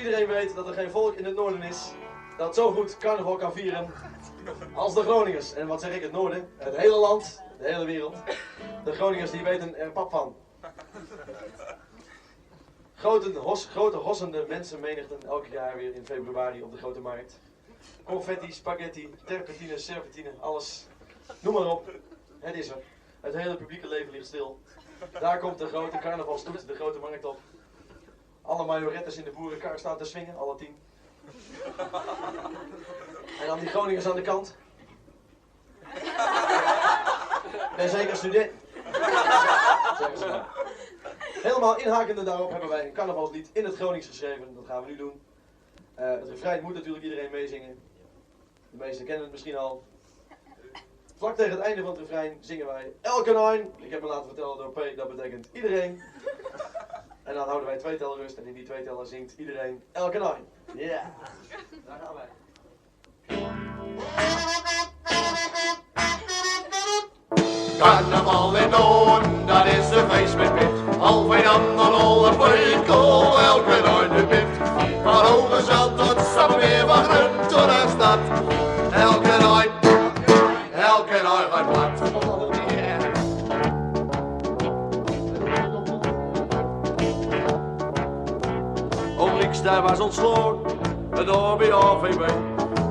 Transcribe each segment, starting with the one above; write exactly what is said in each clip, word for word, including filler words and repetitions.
Iedereen weet dat er geen volk in het noorden is dat zo goed carnaval kan vieren als de Groningers. En wat zeg ik, het noorden? Het hele land, de hele wereld. De Groningers, die weten er pap van. Grote, hos, grote hossende mensenmenigten elk jaar weer in februari op de Grote Markt. Confetti, spaghetti, terpentine, serpentine, alles. Noem maar op. Het is er. Het hele publieke leven ligt stil. Daar komt de grote carnavalstoet de Grote Markt op. Alle majorettes in de boerenkar staan te swingen, alle tien. En dan die Groningers aan de kant. Ben zeker student. Zeggen ze maar. Helemaal inhakende daarop hebben wij een carnavalslied in het Gronings geschreven. Dat gaan we nu doen. Eh, het refrein moet natuurlijk iedereen meezingen. De meesten kennen het misschien al. Vlak tegen het einde van het refrein zingen wij: Elkenoin. Ik heb me laten vertellen door P, dat betekent iedereen. En dan houden wij twee tellen rust en in die twee tellen zingt iedereen: Elkenoin. Ja. Daar gaan wij. Carnaval in Doorn, dat is een feest met pit. Al bij dan een olle peukel, elkenoin de pit. Van Hoge Zand tot Sappemeer, van Grunt tot aan Stad. Elkenoin, elkenoin gaat plat. Oom Rieks, dae waas ontslaan, en daor bie A V B.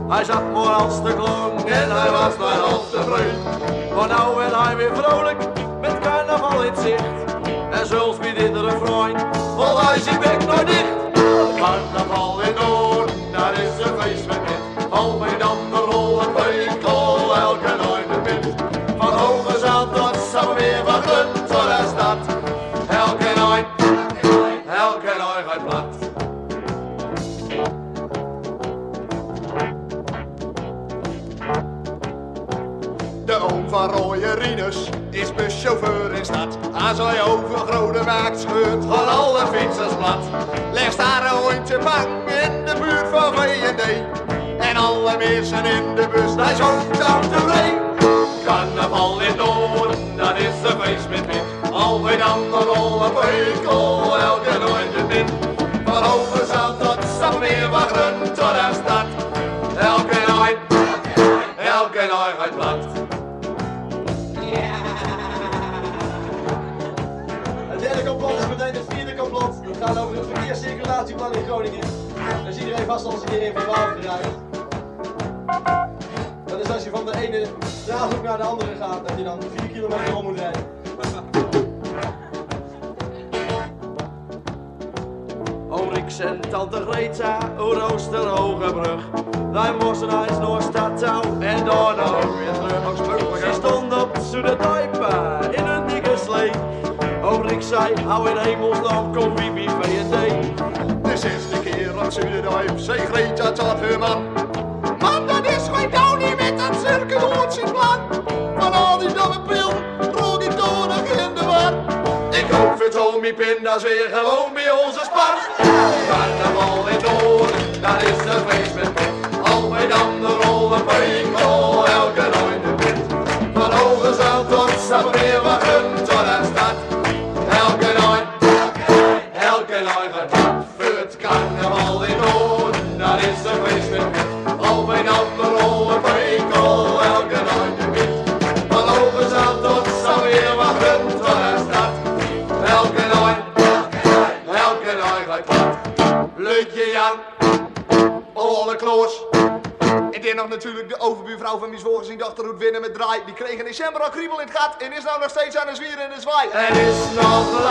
Hij zat maar als de klang en hij was maar al te vreugd. Maar nou werd hij weer vrolijk, met carnaval in het zicht. En zelfs bij dit refrein, al hij zijn bek nooit dicht. Carnaval in Doorn, dat is een feest met pit. Al bij dan de rollen, bij Kool, elkenoin de pit. Van Hoge Zand tot Sappemeer, van Grunt tot aan Stad. Elkenoin, elkenoin gaat plat. De oom van Roy Rinus is buschauffeur in Stad. Als hij over Groene Markt scheurt, gaan alle fietsers plat. Ligt daar een hondje bang in de buurt van V en D. En alle mensen in de bus, daar zijn dan tevreden. Carnaval in Doorn, dat is een feest met pit. Al bij dan de rollen, bij Kool, elkenoin de pit. Van Hoge Zand tot Sappemeer, van Grunt tot aan Stad. Elkenoin, elkenoin gaat plat. Het derde complot is meteen het vierde complot. Het gaat over het verkeerscirculatieplan in Groningen. Daar is iedereen vast al eens een keer in van gereisd. Dat is als je van de ene straathoek naar de andere gaat, dat je dan vier kilometer om moet rijden. Oom Rieks en tante Greta, oer Oosterhoogebrug. Daar moesten ze nog Stad Touw en daarna weer terug. Ze stonden op zoete duipen in een dikke slee. Oom Rieks zei: "Hou in hemelsnaam, kom wie bij V en D." De zesde keer op Zuiderduip zei Greta tot haar man: "Man, dat is gewoon down hier met dat cirkelhoortje plan. Van al die domme pil raak ik toch nog in de war. Ik hoop voor Tommy Pinda's weer gewoon bij onze spar." Carnaval in Doorn, dat is een feest met pit. Al bij dan de rollen, bij Kool, elkenoin de pit. Van Hoge Zand tot Sappemeer, van Grunt tot aan Stad. Elkenoin, elkenoin gaat plat. Voor het carnaval in Doorn, dat is een feest met pit. Al bij dan de rollen, bij Kool, elkenoin de pit. Van Hoge Zand tot Sappemeer, van Grunt tot aan Stad. Elkenoin, elkenoin gaat plat. Leutje Jan, Olle Klaas. En dan nog natuurlijk de overbuurvrouw van mies vorige dochter, Ruud Winnen met Draai. Die kreeg in december al kriebel in het gat en is nou nog steeds aan de zwieren en de zwaai. Het is nog